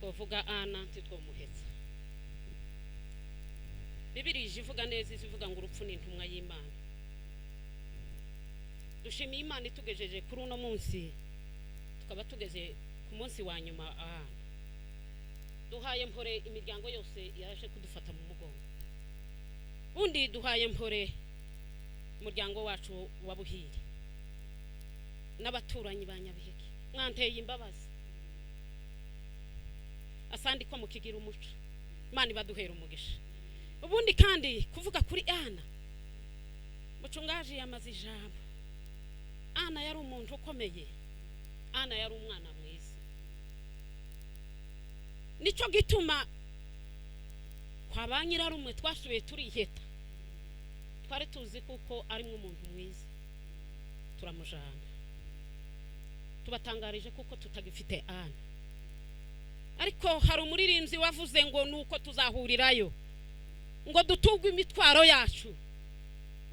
Twovuga Ana ntitwomuhetsa. Bibiri ije ivuga neza, ivuga ngo urupfu ni intumwa y'Imana. Dushimiye Imana itugejeje kuri uno munsi, tukaba tugeze ku munsi wa nyuma. Aha duhaye mpore imiryango yose yaje kudufata mu mugongo. Undi duhaye mpore umuryango wacu wa Buhiri n'abaturanyi ba Nyabiheke, mwanteye imbabazi. Asandi ko mukigira umuco, Imana ibaduhera umugisha. Ubundi kandi kuvuga kuri Ana, mucungaje yamaze ijambo. Ana yari umuntu ukomeye, Ana yari umwana mwiza. Nicyo gituma kwa ba nyirarumwe twasubiye turiheta, twari tuzi kuko ari umuntu mwiza, turamujana. Tubatangarije kuko tutagifite Ana. Ariko hari umuririmbyi wavuze ngo nuko tuzahurirayo, ngo dutugwe imitwaro yacu,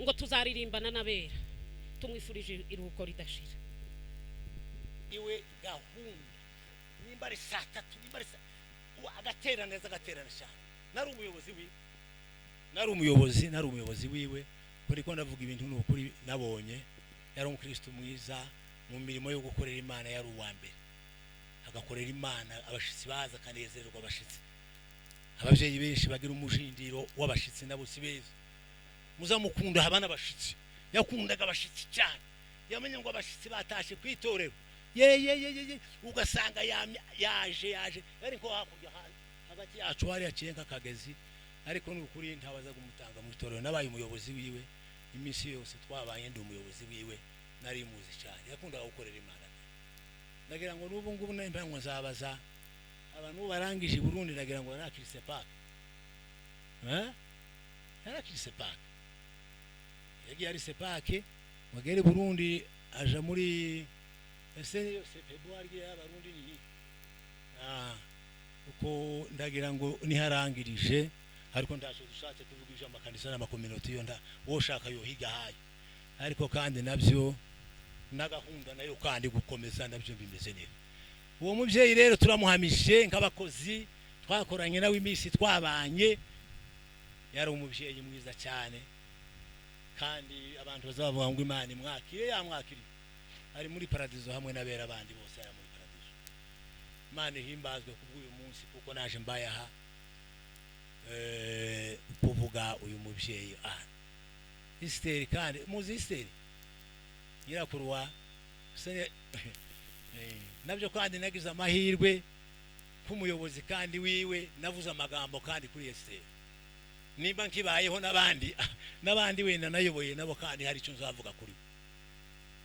ngo tuzaririmbana n'abera. Tumwifurije iruhuko ridashira. Iwe gahunda nimba ari saa tatu, nimba ari agatera neza, agaterana cyane. Nari umuyobozi wiwe, nari umuyobozi, nari umuyobozi wiwe. Kuri ko ndavuga ibintu n'ukuri nabonye, yari umukristo mwiza mu mirimo yo gukorera Imana, yari uwa mbere. Agakorera Imana, abashitsi baza akanezererwa abashitsi. Abavyeyi benshi bagira umujindiro w'abashitsi nabo si beza. Muzamukunda haba n'abashitsi. Yakundaga abashitsi cyane. Yamenye ngo abashitsi batashe kwitorero. Ye ye ye ye, ugasanga yaje yaje. Ariko hakurya hagati yacu hari yaciye nk'akagezi, ariko n'ukuri ntabaza kumutanga mu itorero. Nabaye umuyobozi wiwe iminsi yose twabaye, ndi umuyobozi wiwe, nari muzi cyane. Yakundaga gukorera Imana. Ndagira ngo n'ubu ngubu nemba ngo nzabaza abantu barangije Burundi, ndagira ngo nakirise park. Nakirise park. Yagiye ari park wagere Burundi aja muri ese yose February y'abarundi ni uko ndagira ngo niharangirije. Ariko ndaje dushatse kuvuga ijambo amakanisa n'amakominoti yo nda woshaka yo higa hayo, ariko kandi nabyo nagahunda nayo kandi gukomeza nabyo bimeze neza. Uwo muvyeyi rero turamuhamije nk'abakozi twakoranye nawe iminsi twabanye, yari umuvyeyi mwiza cyane. Kandi abantu bazavuga ngo Imana imwakire, yamwakiriye, ari muri paradizo hamwe n'abera abandi bose, ari muri paradizo. Imana ihimbazwe kubw'uyu munsi, kuko naje mbaye aha kuvuga uyu muvyeyi Esther. Kandi muzi Esther nyirakuru wa nabyo kandi nagize amahirwe k'umuyobozi kandi wiwe, navuze amagambo kandi kuri Esther. Nimba nkibayeho n'abandi n'abandi wenda nayoboye nabo, kandi hari icyo nzavuga kuri.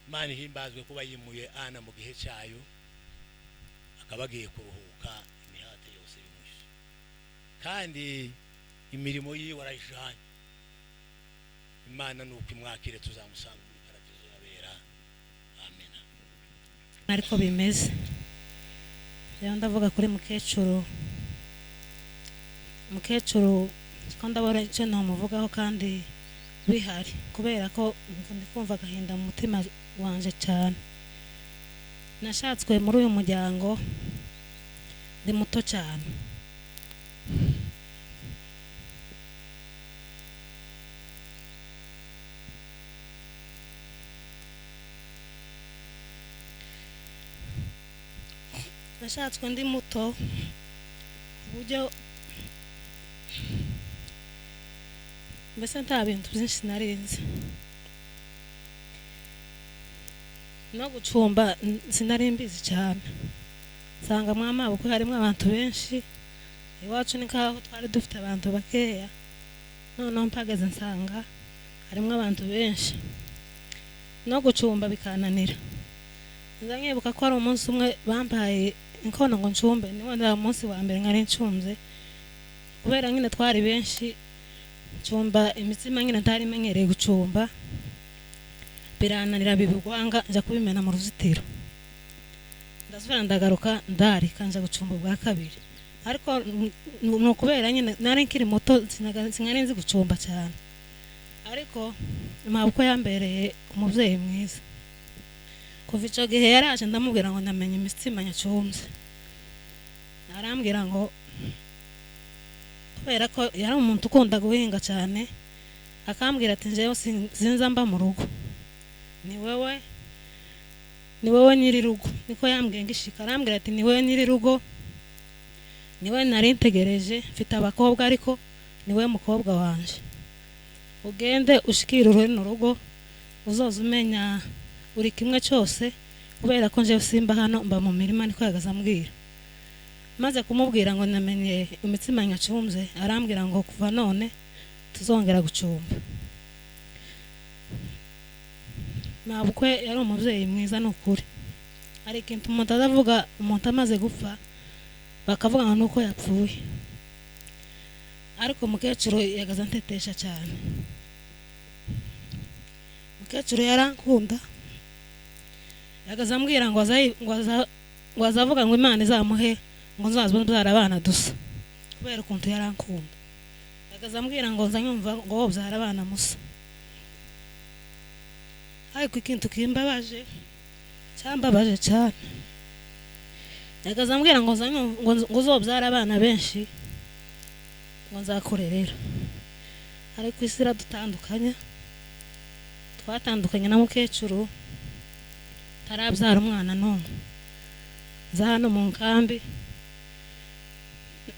Imana ihimbazwe kuba yimuye Ana mu gihe cyayo, akaba agiye kuruhuka imihate yose y'umushi, kandi imirimo yiwe arayijanye. Imana nuko imwakire, tuzamusanga muri paradizo y'abera. Amen. Ariko bimeze rero, ndavuga kuri mukecuru. Mukecuru ko ndabona icyo ntamuvugaho kandi bihari, kubera ko ndi kumva agahinda mu mutima wanje cyane. Nashatswe muri uyu muryango ndi muto cyane. Nashatswe ndi muto ku buryo mbese nta bintu byinshi narinzi, no gucumba sinari mbizi cyane. Nsanga mwamabukwe harimo abantu benshi, iwacu ni nkaho twari dufite abantu bakeya, noneho mpageze nsanga harimo abantu benshi, no gucumba bikananira. Nza nkibuka ko ari umunsi umwe bampaye inkono ngo ncumbe, niwo ndaba umunsi wa mbere nkari ncumze, kubera nyine twari benshi, ncumba imitsima nyine ntari menyereye gucumba, birananira bibigwanga, nja kubimena mu ruzitiro. Ndasubira ndagaruka ndarika nja gucumba ubwa kabiri, ariko ni ukubera nyine nari nkiri muto, sinari nzi gucumba cyane. Ariko mabukwe yambereye umubyeyi mwiza. Kuva icyo gihe yaraje ndamubwira ngo ndamenye imitsima nyacumbye, Arambwira ngo kubera ko yari umuntu ukunda guhinga cyane, akambwira ati njyewe sinza mba mu rugo, ni wowe nyiri rugo. Niko yambwiye ngishika, arambwira ati ni wowe nyiri rugo, ni wowe nari ntegereje, mfite abakobwa ariko ni wowe mukobwa wanje, ugende ushikire runo rugo, uzoza umenya buri kimwe cyose, kubera ko njyewe simba hano mba mu mirima. Niko yagaze ambwira. Maze kumubwira ngo namenye imitsima nyacumbye, arambwira ngo kuva none tuzongera gucumba. Mabukwe yari umubyeyi mwiza ni ukuri. Hari ikintu umuntu azavuga umuntu amaze gupfa bakavuga ngo nuko yapfuye, ariko umukecuru yagaze antetesha cyane. Umukecuru yarankunda, yagaze ambwira ngo ngo azavuga ngo Imana izamuhe ngo nzaze mbyara abana dusa, kubera ukuntu yarankunda. Yagaze ambwira ngo nza nyumva ngo wowe ubyara abana musa. Ariko ikintu kimbabaje, cyambabaje cyane, yagaze ambwira ngo nza nyumva ngo uzobyara abana benshi ngo nzakurerera. Ariko isi iradutandukanya, twatandukanye na mukecuru tarabyara umwana n'umwe. Nza hano mu nkambi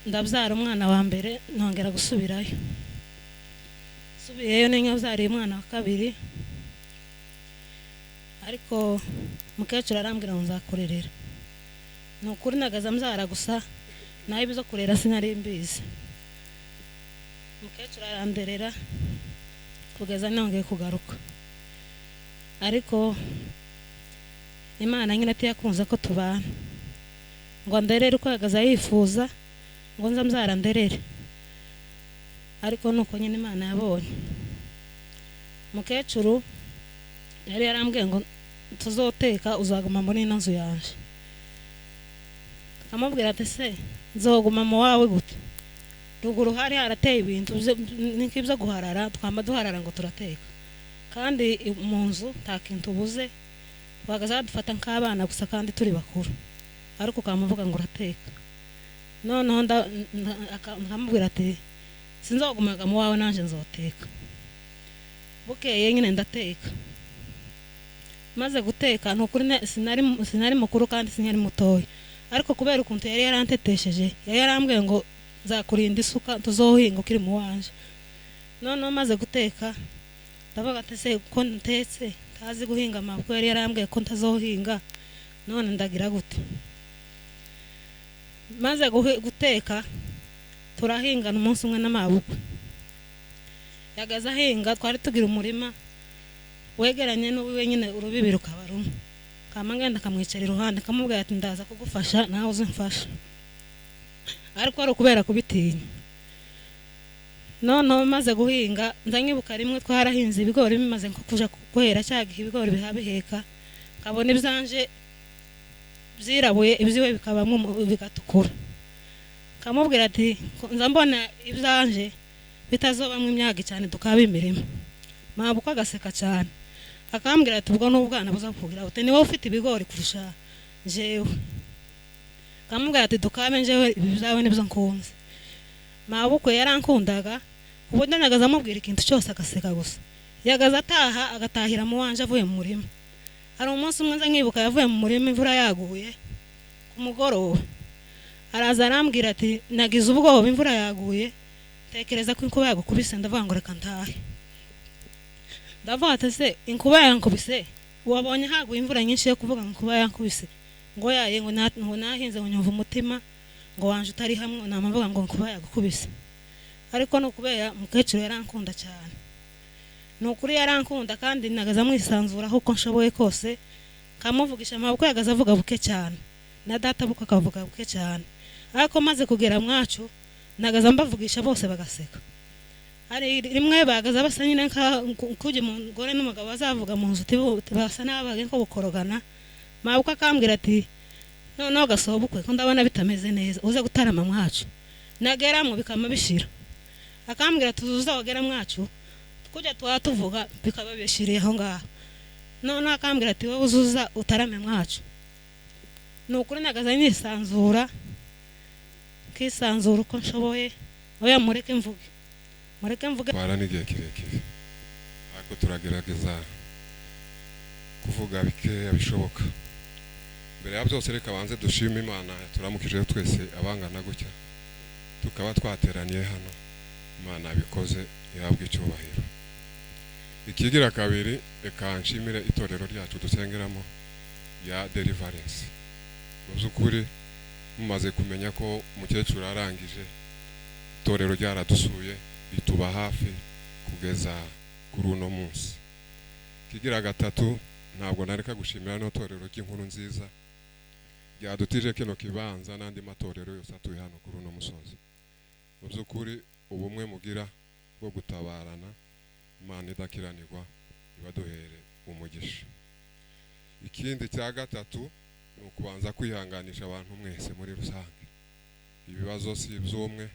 ndabyara umwana wa mbere, nongera gusubirayo. Nsubiyeyo ni nkabyariye umwana wa kabiri, ariko mukecuru arambwira ngo nzakurerera. Ni ukuri nagaza mbyara gusa, naho ibyo kurera sinari mbizi. Mukecuru aranderera kugeza nongeye kugaruka. Ariko Imana nyine atiyakunze ko tubana, ngo anderere uko yagaza yifuza ngo nza mbyara nderere, ariko nuko nyine Imana yabonye. Mukecuru yari yarambwiye ngo tuzoteka uzaguma muri ino nzu yanje. Akamubwira ati se nzoguma mu wawe gute? Ruguru hari harateye ibintu nk'ibyo guharara, twamba duharara ngo turateka, kandi mu nzu nta kintu ubuze, twagaza badufata nk'abana gusa kandi turi bakuru, ariko ukamuvuga ngo urateka. Noneho nkamubwira ati sinzogumaga mu wawe nanje nzoteka. Bukeye nyine ndateka. Maze guteka, ni ukuri sinari mukuru kandi sinari mutoya, ariko kubera ukuntu yari yarantetesheje, yari yarambwiye ngo nzakurinda isuka tuzohinga ukiri mu wanje. Noneho maze guteka ndavuga ati se ko ntetse ntazi guhinga, amaboko yari yarambwiye ko ntazohinga, none ndagira gute? Maze guteka turahingana umunsi umwe n'amabukwe. Yagaze ahinga, twari tugira umurima wegeranye n'uwiwe nyine, urubibi rukaba rumwe. Kama ngenda akamwicara iruhande, akamubwira ati ndaza kugufasha nawe uzimfasha, ariko ari ukubera kubitinya. Noneho maze guhinga nza nkibuka rimwe twarahinze ibigori bimaze nko kuja kwera, cya gihe ibigori bihabiheka, nkabona ibyanje byirabuye ibyiwe bikabamo bigatukura. Kamubwira ati nza mbona ibyanje bitazobamwe imyaka cyane tukaba imirima. Mabukwe agaseka cyane, akambwira ati ubwo n'ubwana buza kugira ute, ni wowe ufite ibigori kurusha jewe. Kamubwira ati dukabe njewe ibyawe nibyo nkunze. Mabukwe yarankundaga ubundi nagaza amubwira ikintu cyose agaseka gusa. Yagaza ataha agatahira mu wanje avuye mu murima. Hari umunsi umwe nza nkibuka yavuye mu murima imvura yaguye ku mugoroba, araza arambwira ati nagize ubwoba imvura yaguye, ntekereza ko inkuba yagukubise, ndavuga ngo reka ntahe. Ndavuga ati se inkuba yankubise, wabonye haguye imvura nyinshi yo kuvuga ngo inkuba yankubise, ngo yaye ngo nahinze ngo nyumva umutima ngo wanje utari hamwe, namavuga ngo inkuba yagukubise. Ariko no kubera mukecuru yarankunda cyane, ni ukuri yarankunda kandi nagaza mwisanzuraho uko nshoboye kose, kamuvugisha amaboko yagaza avuga buke cyane, na data buko akavuga buke cyane. Ariko maze kugera mwacu nagaza mbavugisha bose bagaseka. Hari rimwe bagaza basa nyine kujya umugore n'umugabo bazavuga mu nzu basa n'ababaga nko bukorogana. Mabukwe akambwira ati noneho gasoba ubukwe ko ndabona bitameze neza, uze gutarama mwacu. Nageramo bikama bishira. Akambwira ati uzogera mwacu kujya tuvuga bikaba bishiriye aho ngaho. Noneho akambwira ati wowe uzuza utarame mwacu. Ni ukuri nagaza nisanzura, Nakisanzura uko nshoboye. Oya, mureke mvuge, mureke mvuge. Twara n'igihe kirekire, ariko turagerageza kuvuga bikeya bishoboka. Mbere ya byose, reka banze dushime Imana turamukije twese abangana gutya, tukaba twateraniye hano. Imana yabikoze, ihabwa icyubahiro. Ikigira kabiri, reka nshimire itorero ryacu dusengeramo ya Deliverance. Mu by'ukuri, mumaze kumenya ko umukecuru arangije, itorero ryaradusuye, rituba hafi kugeza kuri uno munsi. Ikigira gatatu, ntabwo nareka gushimira n'itorero ry'Inkuru Nziza ryadutije kino kibanza n'andi matorero yose atuye hano kuri uno musozi. Mu by'ukuri, ubumwe mugira bwo gutabarana, Imana idakiranirwa ibaduhere umugisha. Ikindi cya gatatu ni ukubanza kwihanganisha abantu mwese muri rusange. Ibibazo si iby'umwe,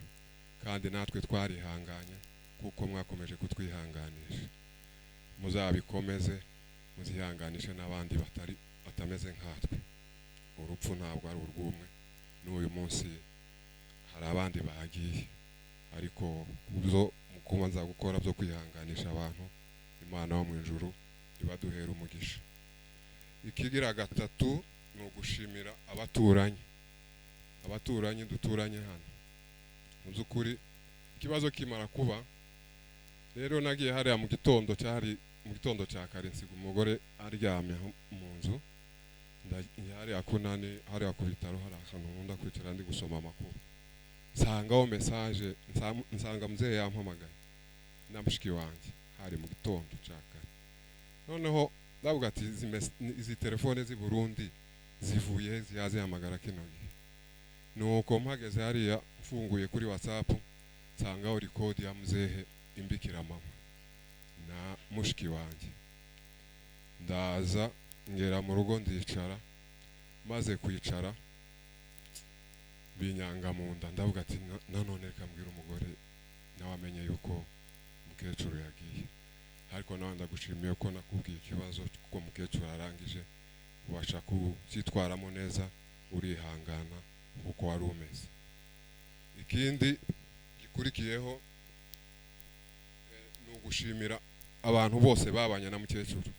kandi natwe twarihanganye kuko mwakomeje kutwihanganisha. Muzabikomeze, muzihanganishe n'abandi batari batameze nkatwe. Urupfu ntabwo ari urw'umwe. N'uyu munsi hari abandi bagiye, ariko kubyo mukubanza gukora byo kwihanganisha abantu, Imana yo mu ijuru ibaduhera umugisha. Ikigira gatatu ni ugushimira abaturanyi, abaturanyi duturanye hano. Mu by'ukuri, ikibazo kimara kuba rero, nagiye hariya mu gitondo, cyari mu gitondo cya kare, nsiga umugore aryamye aho mu nzu. Njya hariya kunani, hariya ku bitaro, hari ahantu nkunda kwicara ndi gusoma amakuru, nsangaho message, nsanga mzee yampamagaye na mushiki wanjye. Hari mu gitondo cya kare. Noneho ndavuga ati: "Izi telefone z'i Burundi zivuye he zihamagara kino gihe?" Nuko mpageze hariya, mfunguye kuri WhatsApp, nsangaho record ya muzehe imbikira mama na mushiki wanjye. Ndaza ngera mu rugo, ndicara. Maze kwicara, binyanga mu nda. Ndavuga ati: "Nanone reka mbwira umugore nawe amenye yuko mukecuru yagiye." Ariko nawe ndagushimiye ko nakubwiye ikibazo kuko mukecuru arangije, ubasha kucyitwaramo neza, urihangana kuko wari umeze. Ikindi gikurikiyeho ni ugushimira abantu bose babanye na mukecuru,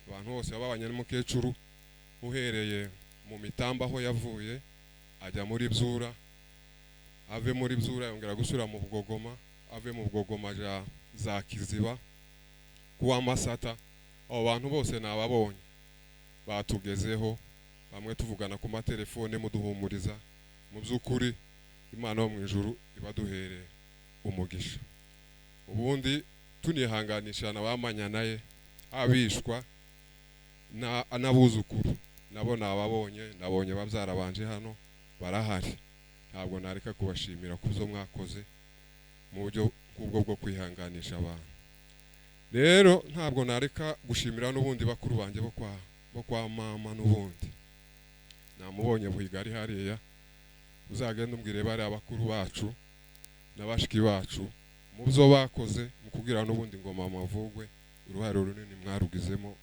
abantu bose babanye n'umukecuru, uhereye mu Mitamba aho yavuye ajya muri Byura, ave muri Byura yongera gusubira mu Bugogoma, ave mu Bugogoma aja za Kiziba kuwa Masata. Abo bantu bose nababonye, batugezeho, bamwe tuvugana ku matelefone, muduhumuriza. Mu by'ukuri, Imana yo mu ijuru ibaduhere umugisha. Ubundi tunihanganisha na bamanya ye, abishwa n'abuzukuru nabo nababonye, nabonye babyara banje hano barahari. Ntabwo nareka kubashimira ku byo mwakoze mu buryo nk'ubwo bwo kwihanganisha abantu. Rero ntabwo nareka gushimira n'ubundi bakuru banjye bo kwa mama. N'ubundi namubonye Buhiga ari hariya. Uzagenda umbwire bariya bakuru bacu na bashiki bacu mu byo bakoze mu kubwira n'ubundi ngo mama avugwe, uruhare runini mwarugizemo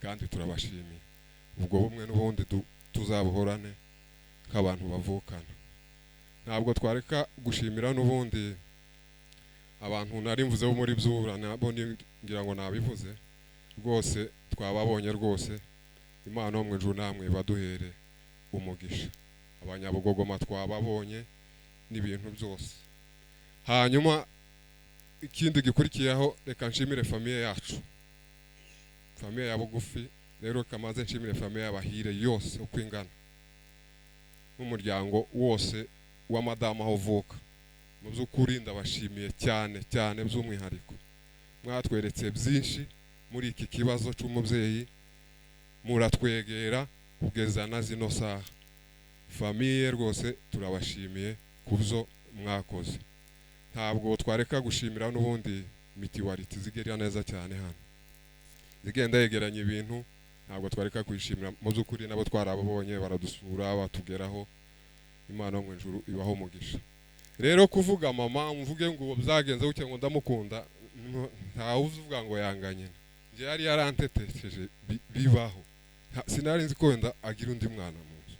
kandi turabashimiye. Ubwo bumwe n'ubundi tuzabuhorane nk'abantu bavukana. Ntabwo twareka gushimira n'ubundi abantu nari mvuze bo muri Byura, nabo ngira ngo nabivuze rwose, twababonye rwose. Imana yo mu ijuru namwe baduhere umugisha. Abanyabugogoma twababonye n'ibintu byose. Hanyuma ikindi gikurikiyeho, reka nshimire famille yacu, famille ya bugufi. Rero kamaze nshimire famille y'Abahire yose uko ingana, n'umuryango wose wa madamu aho uvuka. Mu by'ukuri ndabashimiye cyane cyane, by'umwihariko mwatweretse byinshi muri iki kibazo cy'umubyeyi, muratwegera kugeza na zino saha. Famille rwose turabashimiye ku byo mwakoze. Ntabwo twareka gushimira n'ubundi mutualité zigera neza cyane hano, zigenda yegeranya ibintu. Ntabwo twareka kuyishimira. Mu by'ukuri nabo twarababonye, baradusura, batugeraho. Imana yo mu ijuru ibaho umugisha. Rero kuvuga mama, mvuge ngo byagenze gutya, ngo ndamukunda, ntawe uvuga ngo yanga nyina. Njye yari yarantetesheje bibaho. Sinari nzi ko wenda agira undi mwana mu nzu.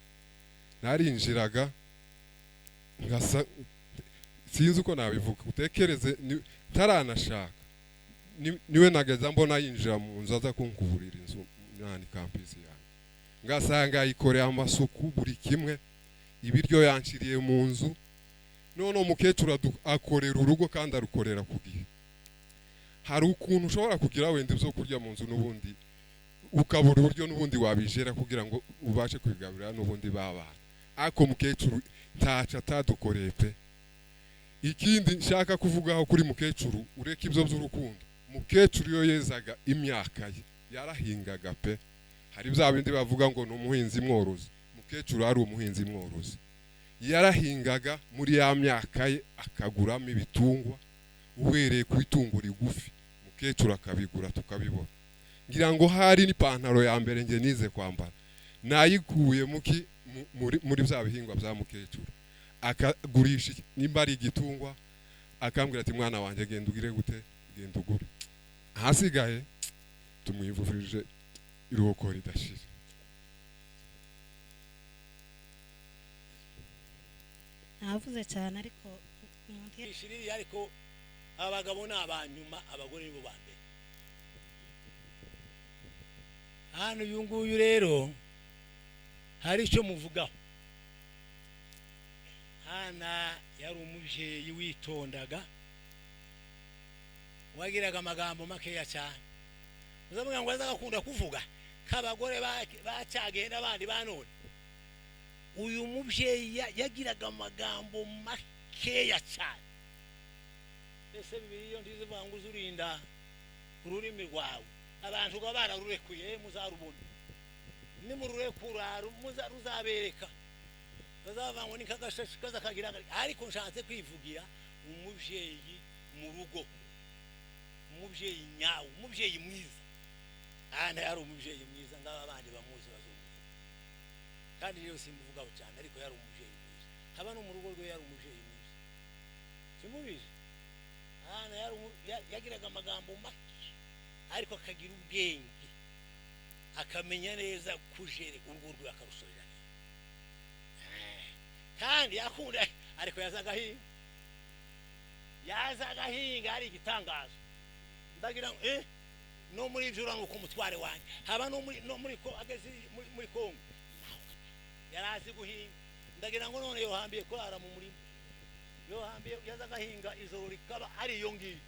Narinjiraga Ngasa sinzi uko nabivuga, utekereze ntaranashaka niwe nageza mbona yinjira mu nzu aza kunkuburira inzu nani campus yanjye, ngasanga yikoreye amasuku buri kimwe, ibiryo yanshiriye mu nzu. None umukecuru akorera urugo kandi arukorera ku gihe. Hari ukuntu ushobora kugira wenda ibyo kurya mu nzu n'ubundi ukabura uburyo n'ubundi wabijera kugira ngo ubashe kubigaburira n'ubundi babana, ariko mukecuru ntaco atadukoreye pe. Ikindi nshaka kuvugaho kuri mukecuru, ureka ibyo by'urukundo, mukecuru iyo yezaga imyaka ye yarahingaga pe. Hari bya bindi bavuga ngo ni umuhinzi mworozi, mukecuru ari umuhinzi mworozi, yarahingaga muri ya myaka ye akaguramo ibitungwa, uhereye ku itungo rigufi mukecuru akabigura tukabibona. Ngira ngo hari n'ipantaro ya mbere nge nize kwambara nayikuye muki muri bya bihingwa bya mukecuru, akagurisha nimba ari igitungwa akambwira ati mwana wanjye genda ugire gute, genda ugure. Ahasigaye tumwivurije iruhuko ridashira. Navuze cyane ariko ishiriri, ariko abagabo ni abanyuma, abagore nibo ba mbere. Hano uyu nguyu rero hari icyo muvugaho. Hana yari umubyeyi witondaga, wagiraga amagambo makeya cyane. Uzavuga ngo azagakunda kuvuga k'abagore bacyagenda abandi banone. Uyu mubyeyi yagiraga amagambo makeya cyane. Ese Bibiliya ntizivuga ngo uzurinda ururimi rwawe, abantu baba bararurekuye muzarubona, nimururekura ruzabereka, bazavuga ngo ni kagashashi kaza kagira. Ariko nshatse kwivugira umubyeyi mu rugo, umubyeyi nyawe, umubyeyi mwiza. Ana yari umubyeyi mwiza, ngaba abandi bamuzi bazumuzi, kandi rero simuvugaho cyane, ariko yari umubyeyi mwiza. Haba no mu rugo rwe yari umubyeyi mwiza, simubizi. Ana yagiraga amagambo make ariko akagira ubwenge, akamenya neza kujere urugo rwe akarusorera neza. Kandi yakunda, ariko yazaga ahinga ari igitangazo. Ndagira ngo no muri ivyo uranguka umutware wanjye, haba no muri ko ageze muri Kongo yarazi guhinga. Ndagira ngo none yohambiye kurara mu murima, yohambiye yazaga ahinga ijoro rikaba ari iyo ngiyo.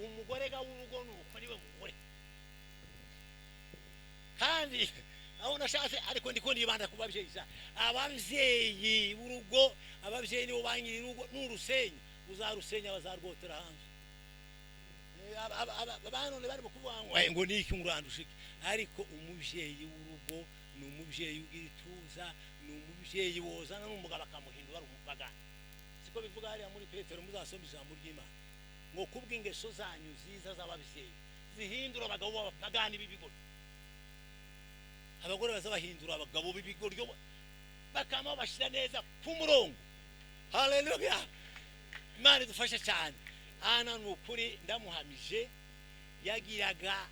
Umugore ga w'urugo nuko niwe mugore. Kandi aho nashatse, ariko ndiko nibanda ku babyeyi. Ababyeyi b'urugo, ababyeyi nibo banyiri urugo, n'urusenya uzarusenya bazarwotera hanze. Abanone barimo kuvuga ngo niki ngurandushike, ariko umubyeyi w'urugo ni umubyeyi ugira ituza, ni umubyeyi wozana n'umugabo akamuhindura umupagani. Siko bivuga hariya muri Petero, muzasoma ijambo ry'Imana ngo kubw'ingeso zanyu nziza z'ababyeyi zihindura abagabo b'abapagani b'ibigoryi. Abagore bazabahindura abagabo b'ibigoryi bakama bashyira neza ku murongo. Haleluya, Imana idufashe cyane. Ana ni ukuri ndamuhamije, yagiraga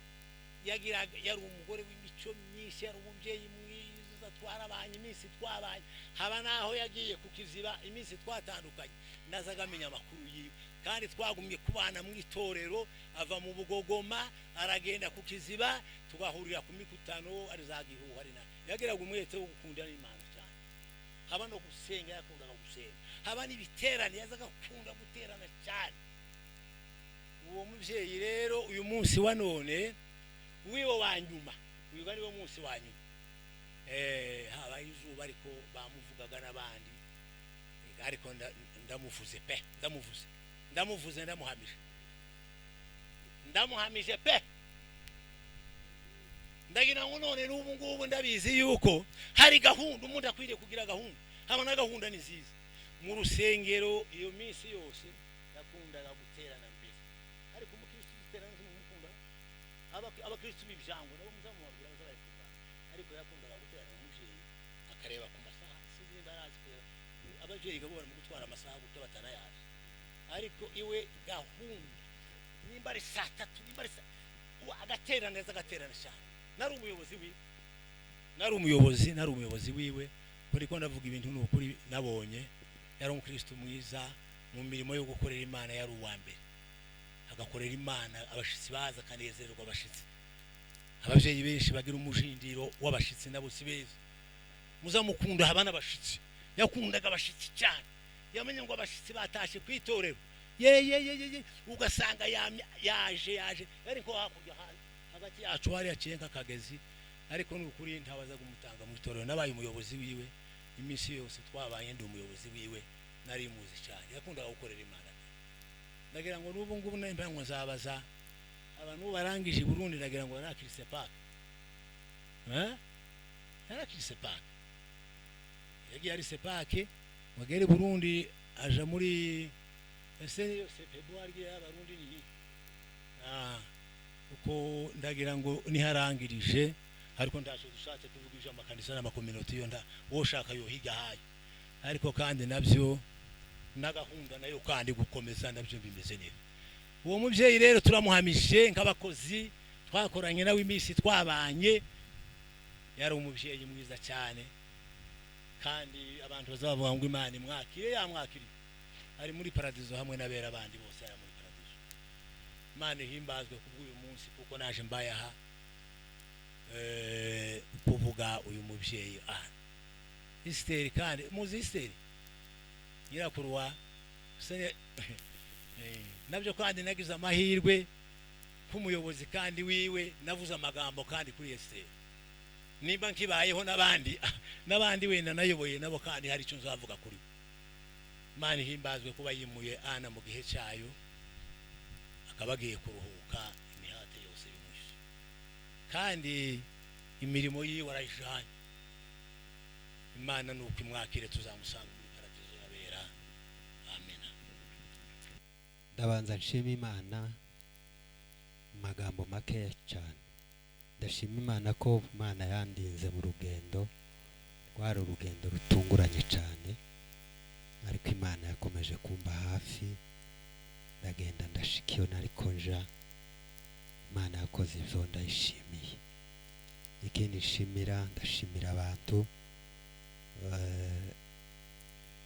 yari umugore w'imico myinshi, yari umubyeyi mwiza, twarabanye iminsi twabanye, haba naho yagiye kukiziba iminsi twatandukanye, nazaga amenya amakuru yiwe. Kandi twagumye kubana mu itorero, ava mu Bugogoma aragenda kukiziba, tugahurira ku mikutano ari za Gihuha. Ari na yagiraga umwete wo gukunda Imana cyane, haba no gusenga yakundaga gusenga, haba n'ibiterane yazaga gukunda guterana cyane. Uwo mubyeyi rero uyu munsi wa none wiwo wa nyuma, uyu ari wo munsi wa nyuma, habaye izuba ariko bamuvugaga n'abandi, ariko ndamuvuze pe, ndamuvuze, ndamuhamije pe. Ndagira ngo none n'ubu ngubu ndabizi yuko hari gahunda, umuntu akwiriye kugira gahunda, haba na gahunda ni nziza. Mu rusengero iyo minsi yose yakundaga guterana mbere, ariko umukristo uterana ntimumukunda, abakristo b'ibyango nabo muzamubabwira bazabikunda, ariko yakundaga guterana umubyeyi akareba ku masaha, sinzi nimba arazi kureba ababyeyi gabo barimo gutwara amasaha gutya batanayazi, ariko iwe gahunda nimba ari saa tatu, nimba ari agaterana neza, agaterana cyane. Nari umuyobozi wiwe, ariko ndavuga ibintu n'ukuri nabonye. Yari umukristo mwiza mu mirimo yo gukorera Imana, yari uwa mbere, agakorera Imana, abashitsi baza akanezererwa abashitsi. Ababyeyi benshi bagira umujindiro w'abashitsi nabo si beza. Muzamukunda haba n'abashitsi, yakundaga abashitsi cyane. Yamenye ngo abashitsi batashe ku itorero, ye ye ye ye ye, ugasanga yaje yaje. Ariko hakurya hagati yacu hari yaciye nk'akagezi, ariko ni ukuri ntabaza kumutanga mu itorero. Nabaye umuyobozi wiwe iminsi yose twabaye, ndi umuyobozi wiwe, nari muzi cyane, yakundaga gukorera Imana. Ndagira ngo n'ubu ngubu nemba ngo nzabaza abantu barangije i Burundi, ndagira ngo yarakirse park, yarakirse park, yagiye ari sepake wagere Burundi, aja muri ese yo sepebuari y'abarundi ni uko ndagira ngo niharangirije. Ariko ndaje dushatse kuvuga ivyo amakanisa n'amakominoti yo nda woshaka yo higa hayo, ariko kandi nabyo n'agahunda nayo kandi gukomeza nabyo bimeze neza. Uwo muvyeyi rero turamuhamije nk'abakozi twakoranye nawe iminsi twabanye, yari umuvyeyi mwiza cyane, kandi abantu bazavuga ngo Imana imwakire, yamwakiriye, ari muri paradizo hamwe n'abera abandi bose, ari muri paradizo. Imana ihimbazwe kubw'uyu munsi, kuko naje mbaye aha kuvuga uyu muvyeyi Esteri. Kandi muzi Esteri nyirakuru wa nabyo, kandi nagize amahirwe k'umuyobozi kandi wiwe navuze amagambo kandi kuri Esteri. Nimba nkibayeho n'abandi n'abandi wenda nayoboye nabo, kandi hari icyo nzavuga kuri bo. Imana ihimbazwe kuba yimuye Ana mu gihe cyayo, akaba agiye kuruhuka imihate yose y'umushi, kandi imirimo yiwe arayijanye. Imana nuko imwakire, tuzamusanga muri paradizo yabera. Amen. Ndabanza nshima Imana mu magambo makeya cyane. Ndashima Imana ko Imana yandinze mu rugendo, rwari urugendo rutunguranye cyane, ariko Imana yakomeje kumba hafi, ndagenda ndashika iyo nariko nja. Imana yakoze ibyo, ndayishimiye. Ikindi nshimira, ndashimira abantu.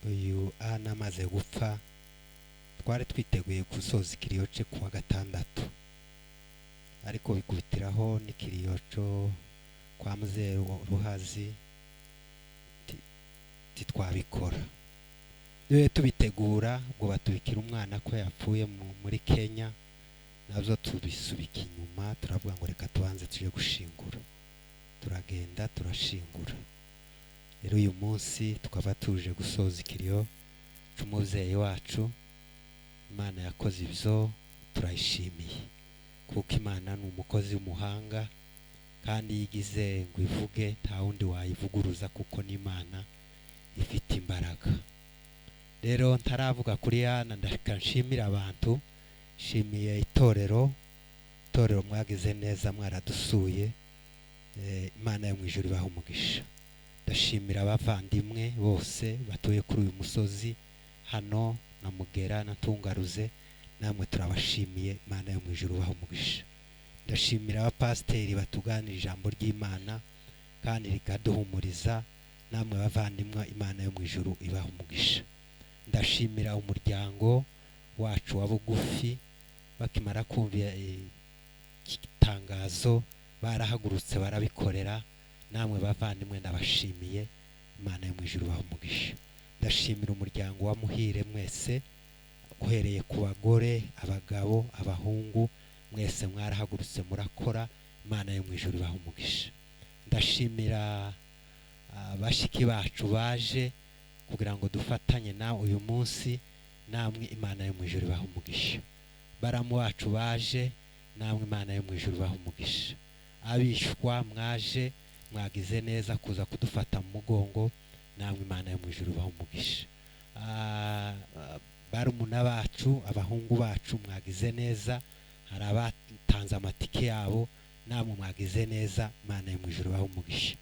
Uyu Ana amaze gupfa twari twiteguye gusoza ikiriyo cye kuwa gatandatu, ariko bikubitiraho n'ikiriyo cyo kwa Muzehe Ruhazi, titwabikora dore tubitegura, ubwo batubikira umwana ko yapfuye muri Kenya, nabyo tubisubika inyuma, turavuga ngo reka tubanze tuje gushingura. Turagenda turashingura. Rero uyu munsi tukaba tuje gusoza ikiriyo cy'umubyeyi wacu. Imana yakoze ibyo, turayishimiye, kuko Imana ni umukozi w'umuhanga, kandi yigize ngo ivuge nta wundi wayivuguruza, kuko n'Imana ifite imbaraga. Rero ntaravuga kuri Ana, ndashaka nshimira abantu, nshimiye itorero, itorero mwagize neza, mwaradusuye. Imana yo mu ijuru ibahe umugisha. Ndashimira abavandimwe bose batuye kuri uyu musozi hano na Mugera na Tungaruze, namwe turabashimiye, Imana yo mu ijuru ibahe umugisha. Ndashimira abapasiteri batuganira ijambo ry'Imana kandi rikaduhumuriza, namwe bavandimwe Imana yo mu ijuru ibahe umugisha. Ndashimira umuryango wacu wa bugufi, bakimara kumva itangazo barahagurutse barabikorera, namwe bavandimwe ndabashimiye, Imana yo mu ijuru ibahe umugisha. Ndashimira umuryango wa Muhire mwese, uhereye ku bagore, abagabo, abahungu, mwese mwarahagurutse murakora, Imana yo mu ijuru ibahe umugisha. Ndashimira bashiki bacu baje kugira ngo dufatanye na uyu munsi, namwe Imana yo mu ijuru ibahe umugisha. Baramu bacu baje, namwe Imana yo mu ijuru ibahe umugisha. Abishwa mwaje, mwagize neza kuza kudufata mu mugongo, namwe Imana yo mu ijuru ibahe umugisha. Barumuna bacu, abahungu bacu mwagize neza, hari abatanze amatike yabo, namwe mwagize neza, Imana yo mu ijuru ibahe umugisha.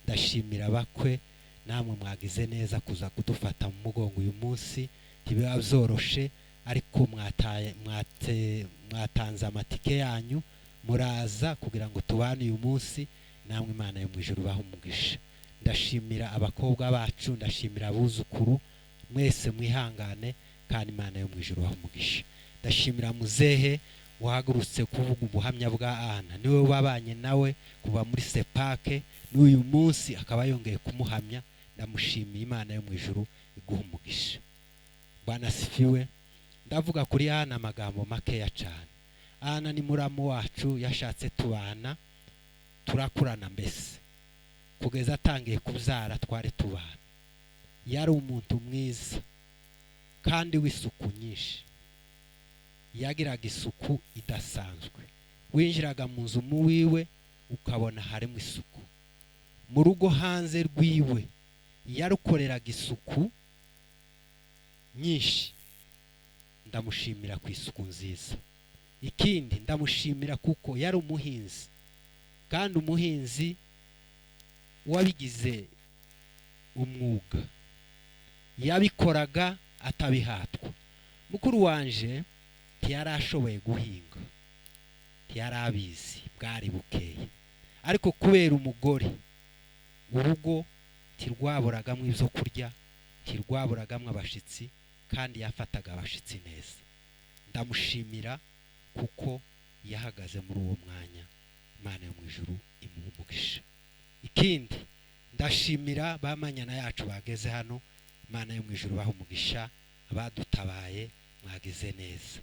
Ndashimira abakwe, namwe mwagize neza kuza kudufata mu mugongo uyu munsi, ntibiba byoroshe, ariko mwatanze amatike yanyu muraza kugira ngo tubane uyu munsi, namwe Imana yo mu ijuru ibahe umugisha. Ndashimira abakobwa bacu, ndashimira abuzukuru, Mwese mwihangane, kandi Imana yo mu ijuru ibahe umugisha. Ndashimira muzehe wahagurutse kuvuga ubuhamya bwa Ana, niwe wabanye nawe kuva muri sepake n'uyu munsi akaba yongeye kumuhamya. Ndamushimiye, Imana yo mu ijuru iguha umugisha. Bwana asifiwe. Ndavuga kuri Ana amagambo makeya cyane. Ana ni muramu wacu, yashatse tubana turakurana, mbese kugeza atangiye kubyara twari tubana. Yari umuntu mwiza kandi w'isuku nyinshi, yagiraga isuku idasanzwe. Winjiraga mu nzu mu wiwe ukabona harimo isuku, mu rugo hanze rwiwe yarukoreraga isuku nyinshi. Ndamushimira ku isuku nziza. Ikindi ndamushimira kuko yari umuhinzi, kandi umuhinzi wabigize umwuga, yabikoraga atabihatwa. Mukuru wanje ntiyari ashoboye guhinga, ntiyari abizi, bwari bukeye, ariko kubera umugore urugo ntirwaburagamo ibyo kurya, ntirwaburagamo abashitsi, kandi yafataga abashitsi neza. Ndamushimira kuko yahagaze muri uwo mwanya. Imana yo mu ijuru imuha umugisha. Ikindi ndashimira bamanyana yacu bageze hano, Imana yo mu ijuru baha umugisha, abadutabaye mwagize neza.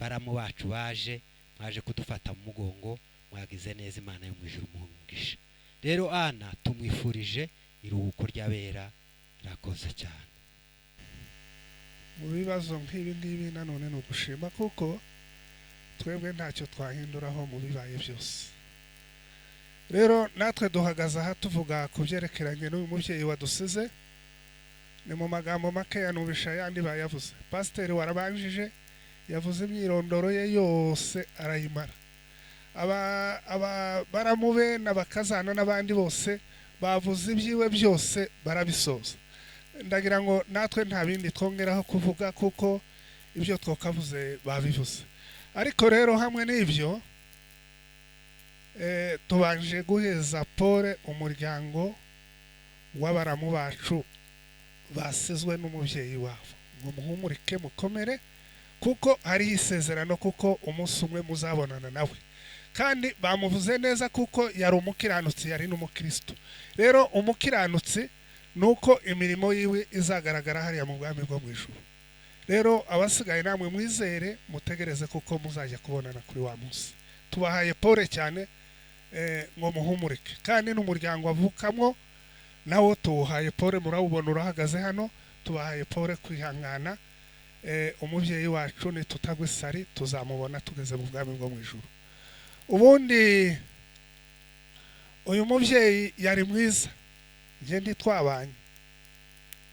Baramu bacu baje, mwaje kudufata mu mugongo, mwagize neza, Imana yo mu ijuru imuha umugisha. Rero Ana tumwifurije iruhuko ry'abera, rakoze cyane. Mu bibazo nk'ibi ngibi nanone ni ugushima, kuko twebwe ntacyo twahinduraho mu bibaye byose. Rero natwe duhagaze aha tuvuga ku byerekeranye n'uyu mubyeyi wadusize. Ni mu magambo makeya nubisha yandi bayavuze. Pasiteri warabanjije yavuze imyirondoro ye yose arayimara. Aba baramube n'abakazana n'abandi bose bavuze ibyiwe byose barabisoza. Ndagira ngo natwe nta bindi twongeraho kuvuga kuko ibyo twakavuze babivuze. Ariko rero hamwe n'ibyo tubanje guheza pole umuryango w'abaramu bacu basizwe n'umubyeyi wabo, ngo muhumurike mukomere, kuko hariho isezerano, kuko umunsi umwe muzabonana nawe. Kandi bamuvuze neza kuko yari umukiranutsi, yari n'umukristo. Rero umukiranutsi nuko imirimo yiwe izagaragara hariya mu bwami bwo mu ijuru. Rero abasigaye namwe mwizere, mutegereze kuko muzajya kubonana kuri wa munsi. Tubahaye pole cyane ngo muhumurike, kandi n'umuryango avukamwo nawo tuwuhaye pole, murawubona urahagaze hano. Tubahaye pole kwihangana. Umubyeyi wacu nitutagwa isari tuzamubona tugeze mu bwami bwo mu ijuru. Ubundi uyu mubyeyi yari mwiza, njye ntitwabanye,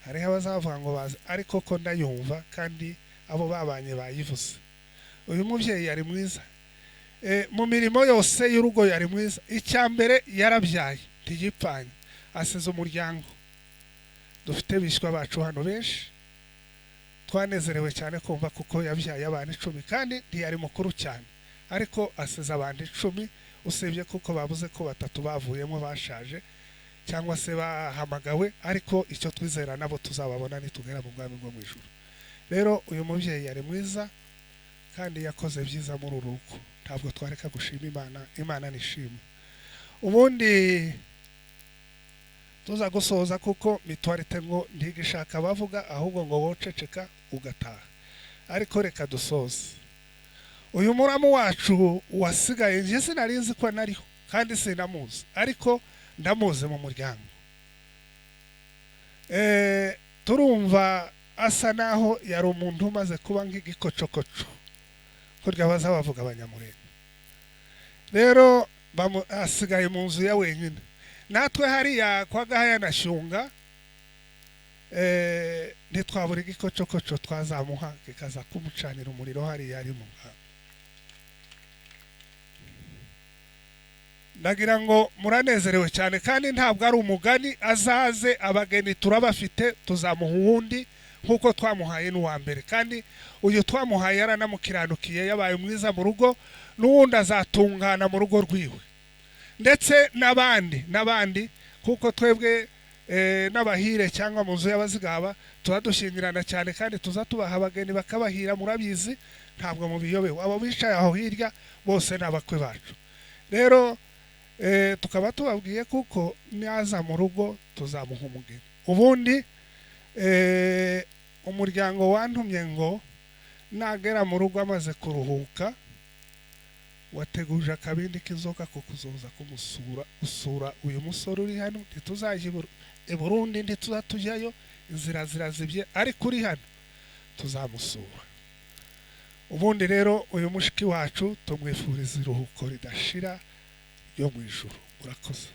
hariho abazavuga ngo bazi, ariko ko ndayumva kandi abo babanye bayivuze. Uyu mubyeyi yari mwiza mu mirimo yose y'urugo yari mwiza. Icya mbere yarabyaye ntiyipfanye, asize umuryango. Dufite bishywa bacu hano benshi, twanezerewe cyane kumva kuko yabyaye abantu 10, kandi ntiyari mukuru cyane, ariko asize abantu 10, usibye kuko babuze ko 3 bavuyemo bashaje cyangwa se bahamagawe, ariko icyo twizera nabo tuzababona nitugera mu bwami bwo mu ijuru. Rero uyu mubyeyi yari mwiza kandi yakoze byiza muri uru rugo, ntabwo twareka gushima Imana. Imana nishimwe. Ubundi tuza gusoza kuko mitwarite ngo ntigishaka bavuga, ahubwo ngo woceceka ugataha, ariko reka dusoze. Uyu muramu wacu wasigaye, njye sinari nzi ko nariho kandi sinamuzi, ariko ndamuzi mu muryango. Turumva asa naho yari umuntu umaze kuba nk'igikocokoco, kurya baza bavuga abanyamurenge. Rero asigaye mu nzu ya wenyine. Natwe hariya kwa Gahaya na Shyunga ntitwabura igikocokoco twazamuha kikaza kumucanira umuriro hariya ari mu nkambi. Ndagira ngo muranezerewe cyane, kandi ntabwo ari umugani, azaze abageni turabafite, tuzamuha uwundi nkuko twamuhaye n'uwa mbere. Kandi uyu twamuhaye yaranamukiranukiye, yabaye mwiza mu rugo, n'uwundi azatungana mu rugo rwiwe, ndetse n'abandi n'abandi, kuko twebwe n'abahire cyangwa mu nzu y'abazigaba tuba dushyingirana cyane, kandi tuza tubaha abageni bakabahira, murabizi ntabwo mubiyobewe. Abo bicaye aho hirya bose ni abakwe bacu. Rero tukaba tubabwiye kuko naza mu rugo tuzamuha umugeni. Ubundi umuryango wantumye ngo nagera mu rugo amaze kuruhuka, wateguje akabindi k'inzoga ko kuzoza kumusura, usura uyu musore uri hano. Ntituzajya i Burundi, ntituza tujyayo, inzira zirazibye, ariko uri hano tuzamusura. Ubundi rero uyu mushiki wacu tumwifuriza iruhuko ridashira ryo mu ijuru. Murakoze.